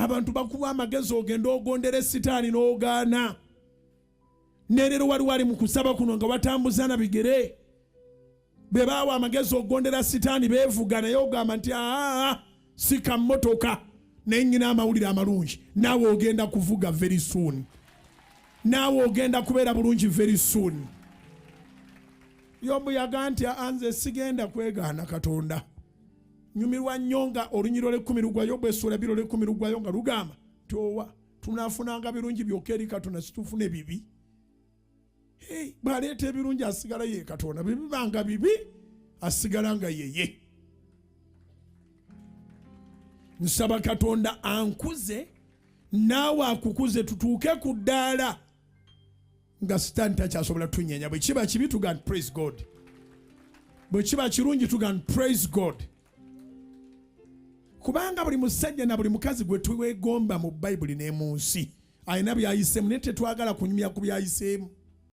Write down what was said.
Abantu bakuwa amagezi ogenda ogondere sitaani n'ogaana. Ne leero waliwo ali mu kusaba kuno nga watambuza na bigere. Bwe baawa amagezi okugondera sitaani beevuga, naye ogamba nti aa sika mmotoka, naye nnyina amawulire amalungi, naawe ogenda kuvuga very soon, naawe ogenda kubeera bulungi very soon. Yobu yaga nti nze sigenda kwegaana Katonda. Nyumirwa nnyo nga olunyiriri olw'ekkumi lugwayo, Yobu essuula 2 olw'ekkumi lugwayo nga lugamba nti owa tunafunanga birungi byokka eri Katonda, situfune bibi. Hey, bw'aleeta ebirungi asigala ye Katonda, bwe bibanga bibi asigala nga yeye. Nsaba Katonda ankuze naawe akukuze, tutuuke ku ddaala nga sitaani takyasobola tunyenya. Bwe kiba kibi tuga nti praise God, bwe kiba kirungi tuga nti praise God, kubanga buli musajja na buli mukazi gwe twegomba mu Bayibuli ne mu nsi alina byayiseemu, naye tetwagala kunyumya ku byayiseemu.